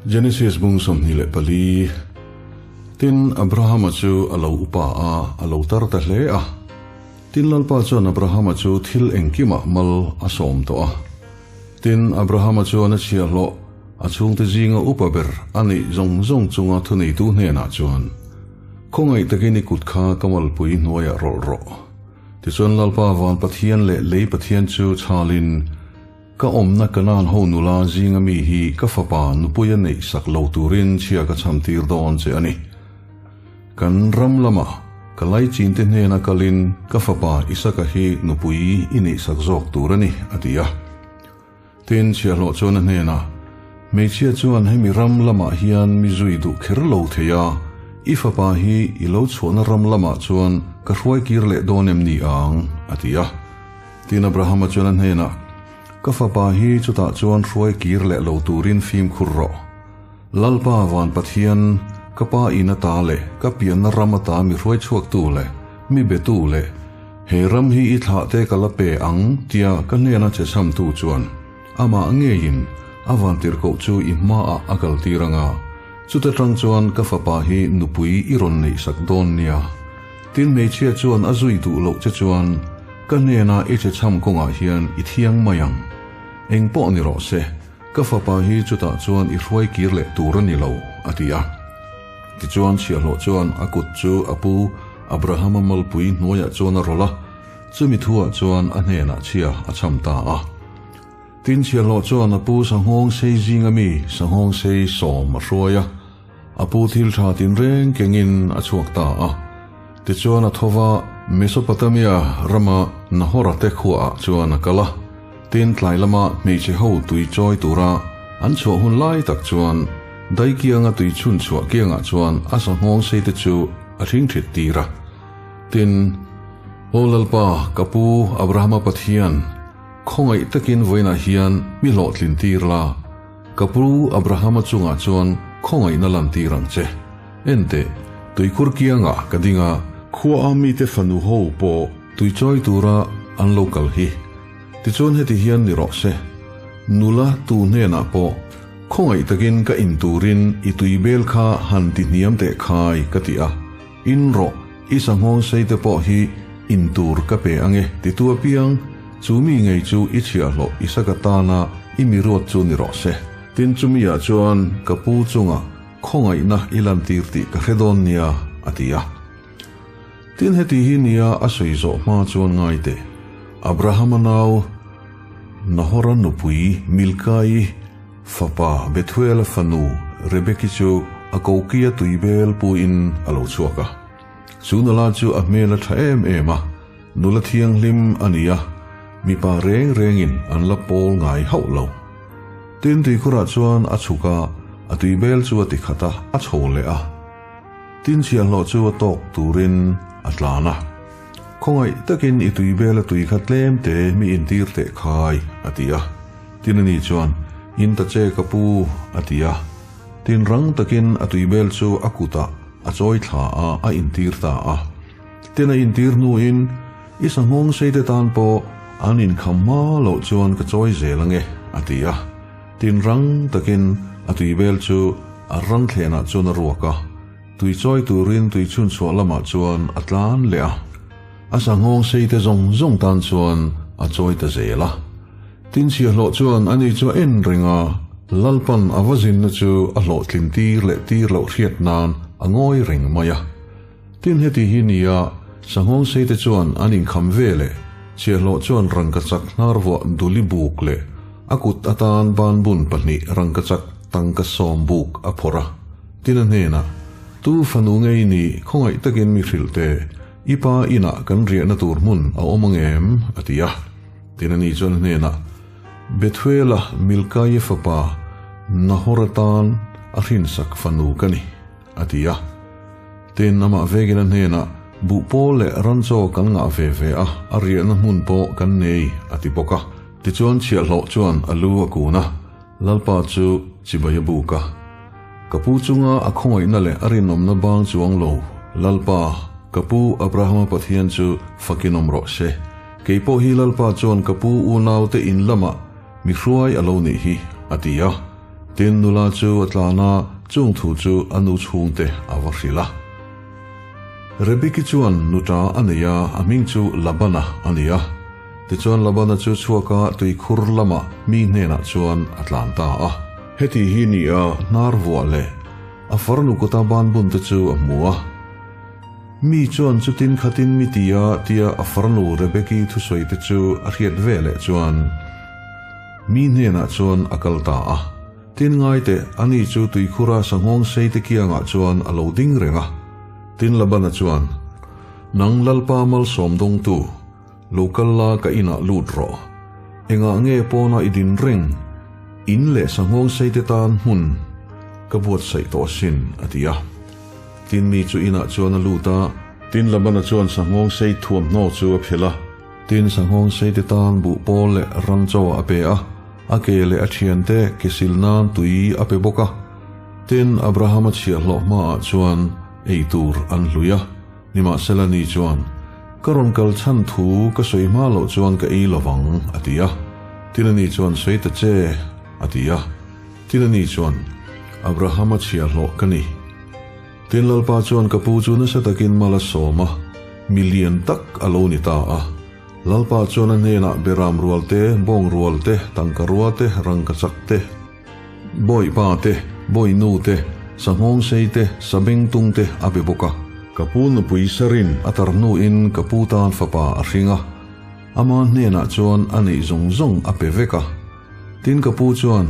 Genesis bung 24 Tin, Abrahama chu a lo upa a, a lo tar ta hle a. Tin, Lalpa chuan Abrahama chu thil engkimah mal a sawm tawh a. Tin, Abrahama chuan a chhiahhlawh, a chhungte zinga upa ber a neih zawng zawng chunga thuneitu hnenah chuan, Khawngaih takin i kut kha ka malpui hnuaiah rawlh rawh. Tichuan Lalpa van Pathian leh lei Pathian chu chhalin, Ka awmna Kanaan ho nula zinga mi hi ka fapa nupuia neih sak lo turin chhia ka cham tir dawn che a ni. Kan ram lama ka laichinte hnena kalin ka fapa Isaka hi nupui i neih sak zawk tur a ni, a ti a. Tin, chhiahhlawh chuan a hnenah, Hmeichhia chuan hemi ram lamah hian mi zui duh kher lo thei a, i fapa hi i lo chhuahna ram lamah chuan ka hruai kir leh dawn em ni ang? a ti a. Tin, Abrahama chuan a hnenah, Ka fapa hi chutah chuan hruai kir leh lo turin fimkhur rawh. Lalpa van Pathian, ka pa in ata leh ka pianna ram ata mi hruai chhuaktu leh mi betu leh he ram hi i thlahte ka la pe ang tia ka hnena che chhamtu chuan amah ngeiin a vantirhkoh chu i hmaah a kaltir anga chuta tang chuan ka fapa hi nupui i rawn neihsak dawn nia. Tin hmeichhia chuan a zui duh loh che chuan ka hnena i che chham kawngah hian i thiang mai ang. Eng pawh ni rawh se, ka fapa hi chutah chuan i hruai kir leh tur a ni lo, a ti a. Tichuan chhiahhlawh chuan a kut chu a pu Abrahama malpui hnuaiah chuan a rawlh a, chumi thuah chuan a hnenah chhia a chham ta a. Tin chhiahhlawh chuan a pu sanghawng sei zinga mi sanghawng sei sawm a hruai a. A pu thil tha tinreng kengin a chhuak ta a. Tichuan a tho va, Mesopotamia rama Nahora te khuaah chuan a kal a. Tin tlai lama hmeichhe ho tui chawi tura an chhuah hun lai tak chuan daikianga tui chhun chhuah kiangah chuan a sanghawng sei te chu a hring thit tir a. Tin, Aw Lalpa, ka pu Abrahama Pathian, khawngaih takin vawiinah hian mi hlawhtlin tir la. Ka pu Abrahama chungah chuan khawngaihna lantir ang che. Enteh, tuikhur kiangah ka ding a. Khua a mite fanu ho pawh tuichawi tura an lo kal hi. Tichuan heti hian ni rawh se. Nula tu hnenah pawh khawngaih takin ka in turin i tui bel kha han ti hniam teh khai ka ti a. In rawh, i sanghawng sei te pawh hi in tur ka pe ange titu apiang, chu mi ngei chu i chhiahhlawh Isaka tana i mi ruat chu ni rawh se. Tin chumi ah chuan ka pu chunga khawngaihna i lantir tih ka hre dawn nia, a ti a. Tin heti hi nia a sawi zawh hma chuan ngai teh, Abrahama nau Nahora nupui Milkai, Fapa Bethuela fanu Rebeki chu a kokia tuibel puin a lo chhuak a. Chu nula chu a hmel a tha em em a, nula thianghlim a ni a, mipa reng rengin an la pawl ngai hauh lo. Tin tuikhurah chuan a chhuk a, a tuibel chu a ti khat a, a chho leh a. Tin chhiahhlawh chu a tawk turin a tlan a. Khawngaih takin i tuibel a tui kha tlem te mi intir teh khai, a ti a. Tin ani chuan, In ta che ka pu, a ti a. Tin rang takin a tuibel chu a kutah a chawi thla a, a intir ta a. Tin a intir hnuin, I sanghawng seite tan pawh an inkham hma loh chuan ka chawi zel ange, a ti a. Tin rang takin a tuibel chu a rangthlenah chuan a ruak a. Tui chawi turin tui chhunchhuah lamah chuan a tlan leh a. A sanghawng seite zawng zawng tan chuan a chawi ta zel a. Tin chhiahhlawh chuan ani chu a en reng a, Lalpan a va zinna chu a hlawhtlin tir leh tir loh hriat nan a ngawi reng mai a. Tin heti hi nia, sanghawng seite chuan an inkham ve leh chhiahhlawh chuan rangkachak hnar vuah duli buk leh a kut atan banbun pahnih rangkachak tangka sawm buk a phawrh a. Tin a hnenah, Tu fanu ngei ni khawngaih takin mi hrilh teh, i pa inah kan riahna tur hmun a awm ang em? a ti a. Tin ani chuan a hnenah, Bethuela Milkaia fapa Nahora tan a hrinsak fanu ka ni, a ti a. Tin amah vekin a hnenah, Buh pawl leh ranchaw kan ngah ve ve a, a riahna hmun pawh kan nei, a ti bawk a. Tichuan chhiahhlawh chuan a lu a kun a, Lalpa chu chibai a buk a. Ka pu chunga a khawngaihna leh a rinawmna bang chuang lo, Lalpa, ka pu Abrahama Pathian chu fakin awm rawh se. Kei pawh hi Lalpa chuan ka pu unaute in lamah mi hruai a lo nih hi, a ti a. Tin, nula chu a tlan a, chung thu chu a nu chhungte a va hrilh a. Rebeki chuan nuṭa a nei a, a hming chu Labana a ni a. Tichuan Labana chu chhuak a tuikhur lamah mi hnenah chuan a tlan ta a. Heti hi ni a hnar vuah leh a farnu kawta banbun te chu a hmu a. Mi chuan chutin khatin mi ti a tia a farnu Rebeki thusawi te chu a hriat ve leh chuan mi hnenah chuan a kal ta a. Tin ngai teh, ani chu tuikhura sanghawng sei te kiangah chuan a lo ding reng a. Tin Labana chuan, Nang Lalpa malsawm dawngtu, lo kal la ka inah lut rawh. Engah nge pawna i din reng? In leh sanghawng sei te tan hmun ka buatsaih tawh asin, a ti a. Tin mi chu inah chuan a lut a. Tin Labana chuan sanghawng sei thuamhnaw chu a phelh a. Tin sanghawng sei te tan buh pawl leh ran chaw a pe a, a ke leh a thiante ke sil nan tui a pe bawk a. Tin Abrahama chhiahhlawh hmaah chuan ei tur an hlui a. Nimahsela ni chuan, Ka rawn kal chhan thu ka sawi hma loh chuan ka ei lo vang, a ti a. Tin ani chuan, Sawi ta che, a ti a. Tin ani chuan, Abrahama chhiahhlawh ka ni. Tin Lalpa chuan ka pu chu nasa takin mal a sawm a, mi lian tak a lo ni ta a. Lalpa chuan a hnenah beram rual te, bawng rual te, tangka rua te, rangka chak te, Bawipa te, Bawinu te, Sanghawng sei te, Sabeng tung te a be bawk a. Ka pu nupui Sarin a tar hnuin ka pu tan fapa a hring a, ama hnenah chuan a neih zawng zawng a pe vek a. Tin ka pu chuan,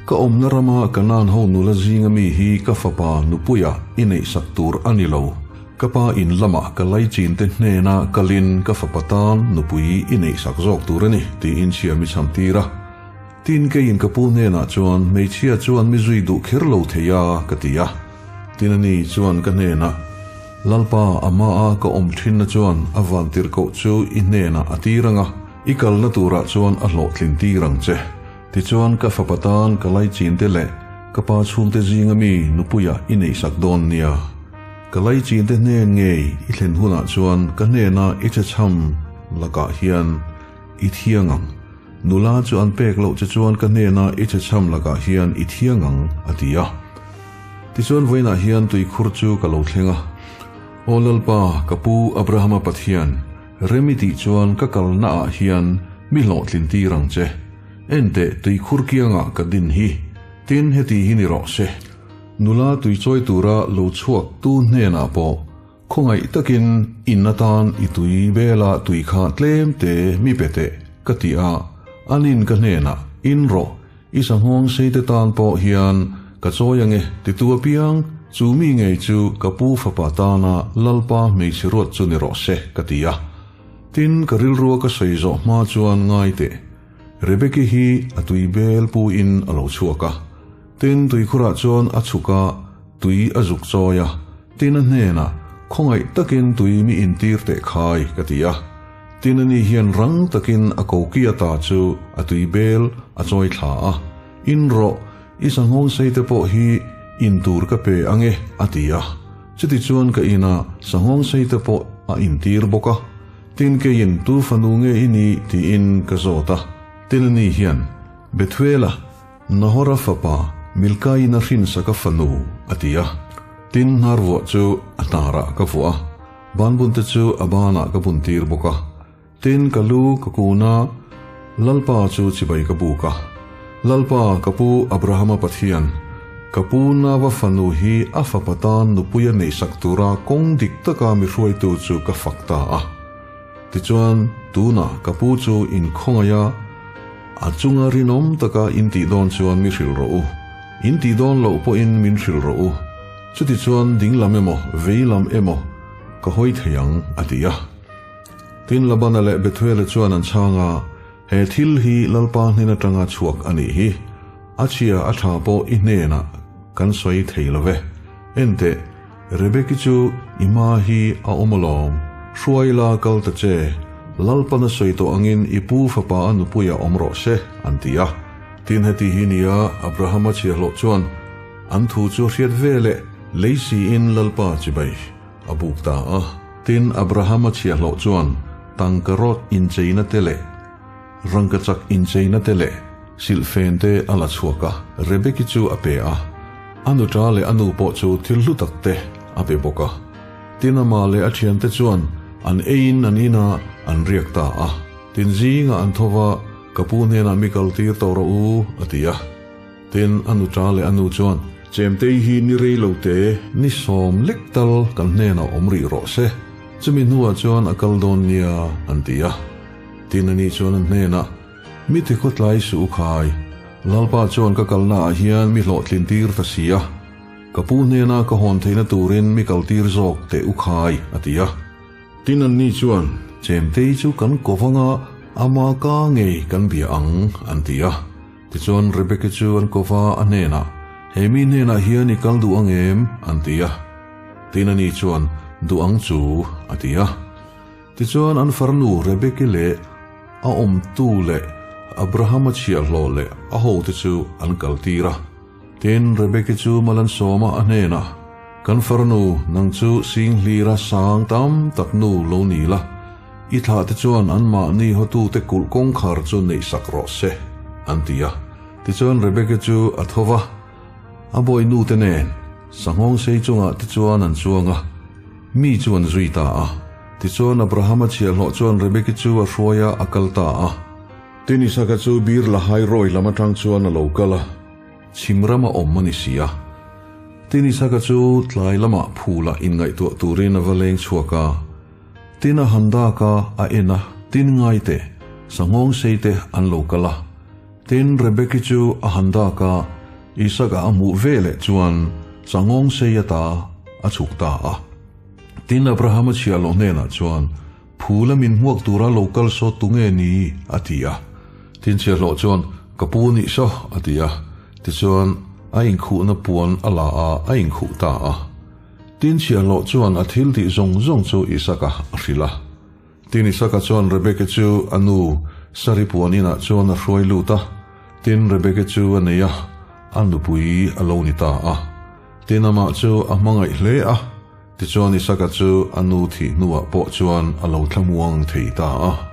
Ka awmna rama Kanaan ho nula zinga mi hi ka fapa nupuia i neihsak tur a ni lo. Ka pa in lamah ka laichin te hnena kalin ka fapa tan nupui i neihsak zawk tur a ni, tiin chhia mi cham tir a. Tin keiin ka pu hnenah chuan hmeichhia chuan mi zui duh kher lo thei a, ka ti a. Tin ani chuan ka hnenah, Lalpa, amaha ka awm thinna chuan a vantirhkoh chu i hnenah a tir ang a, i kalna turah chuan a hlawhtlin tir ang che. Tichuan ka fapa tan ka laichin te leh ka pa chhungte zinga mi nupuia i neihsak dawn nia. Ka laichin te hnen ngei i thlen hunah chuan ka hnena i chhechham lakah hian I thiang ang. Nula chu an pek loh che chuan ka hnena i chhechham lakah hian i thiang ang, a ti a. Tichuan vawiinah hian tuikhur chu ka lo thleng a. Aw Lalpa, ka pu Abrahama Pathian, rem i tih chuan ka kalnaah hian mi hlawhtlin tir ang che. Enteh, tuikhur kiangah ka din hi. Tin, heti hi ni rawh se. Nula tuichawi tura lo chhuak tu hnenah pawh Khawngaih takin in atan i tui bela tui kha tlem te mi pe teh, ka ti a, anin ka hnenah, In rawh, i sanghawng seite tan pawh hian ka chawi ange, titu apiang, chu mi ngei chu ka pu fapa tana Lalpa hmeichhe ruat chu ni rawh se, ka ti a. Tin, ka rilrua ka sawi zawh hma chuan ngai teh, Rebeki hi a tui bel puin a lo chhuak a. Tin, tuikhurah chuan a chhuk a, tui a zuk chawi a. Tin a hnenah, Khawngaih takin tui mi intir teh khai, ka ti a. Tin ani hian rang takin a koki ata chu a tui bel a chawi thla a. In rawh, i sanghawng sei te pawh hi in tur ka pe ang e, a ti a. Chutichuan ka ina sanghawng sei te pawh a intir bawk a. Tin keiin tu fanu nge i nih tiin ka zawt a. Tin ani hian, Bethuela, Nahora fapa Milkaiin a hrinsak a fanu, a ti a. Tin, hnarvuah chu a hnarah ka vuah a, banbunte chu a banah ka buntir bawk a. Tin, ka lu ka kun a, Lalpa chu chibai ka buk a. Lalpa, ka pu Abrahama Pathian, ka pu Nava fanu hi a fapa tan nupui a neihsak tura kawng dik taka mi hruaitu chu ka fak ta a. Tichuan, tunah ka pu chu inkhawngaih a, a chunga rinawm taka in tih dawn chuan mi hrilh rawh u. In tih dawn loh pawhin min hrilh rawh u. Chutichuan ding lam emaw, vei lam emaw ka hawi thei ang, a ti a. Tin, Labana leh Bethuela chuan an chhang a, He thil hi Lalpa hnen atanga chhuak a nih hi. A chhia a tha pawh i hnenah kan sawi thei lo ve. Enteh, Rebeki chu i hma hi a awm alawm, hruai la kal ta che, Lalpan a sawi tawh angin i pu fapa a nupuiah awm rawh se, an ti a. Tin heti hi nia Abrahama chhiahhlawh chuan an thu chu hriat ve leh lei siin Lalpa chibai a buk ta a. Tin Abrahama chhiahhlawh chuan tangka rawt incheina te leh rangkachak incheina te leh. Silhfen te a la chhuak a, Rebeki chu a pe a. A nuṭa leh a nu pawh chu thil hlu tak te a pe bawk a. Tin amah leh a thiante chuan an eiin an inah an riak ta a. Tin zingah an tho va, Ka pu hnenah mi kal tir tawh rawh u, a ti a. Tin a nuṭa leh a nu chuan, Chemtei hi ni rei lo te, ni sawm lek tal kan hnenah awm rih rawh se, chumi hnuah chuan a kal dawn nia, an ti a. Tin ani chuan an hnenah, Mi ti khawtlai suh u khai, Lalpa chuan ka kalnaah hian mi hlawhtlin tir ta si a, ka pu hnena ka hawn theihna turin mi kaltir zawk teh u khai, a ti a. Tin anni chuan, Chemtei chu kan ko vanga ama ka ngei kan bia ang, an ti a. Tichuan Rebeki chu an ko va a hnenah, He mi hnenah hian i kal duh ang em? an ti a. Tin ani chuan, Duh ang chu, a ti a. Tichuan an farnu Rebeki leh a awmtu leh Abrahama chhiahhlawh leh a hote chu an kaltir a. Tin, Rebeki chu mal an sawm a, a hnenah, Kan farnu, nang chu Singhlira sang tam tak nu lo ni la, i thlahte chuan anmahni hotute kulh kawngkhar chu neihsak rawh se, an ti a. Tichuan Rebeki chu a tho va, a bawinute nen sanghawng sei chungah te chuan an chuang a. Mi chu an zui ta a. Tichuan Abrahama chhiahhlawh chuan Rebeki chu a hruai a, a kal ta a. Tin Isaka chu Bir Lahai Roi lam atang chuan a lo kal a, chhim rama awm a ni si a. Tin Isaka chu tlai lamah phulah inngaihtuah turin a va leng chhuak a. Tin a han dak a, a en a, tin ngai teh, sanghawng sei te an lo kal a. Tin Rebeki chu a han dak a, Isaka a hmuh ve leh chuan sanghawng sei ata a chhuk ta a. Tin Abrahama chhiahhlawh hnenah chuan, Phu la min hmuak tura lo kal sawt tu nge ni? a ti a. Tin chhiahhlawh chuan, Ka pu nih saw, a ti a. Tichuan, a inkhuhna puan a la a, a inkhuh ta a. Tin chhiahhlawh chuan a thil tih zawng zawng chu Isaka a hrilh a. Tin Isaka chuan Rebeki chu a nu Sari puan inah chuan a hruai lut a. Tin Rebeki chu a nei a, a nupui a lo ni ta a. Tin amah chu a hmangaih hle a. Tichuan Isaka chu a nu thih hnuah pawh chuan a lo thlamuang thei ta a.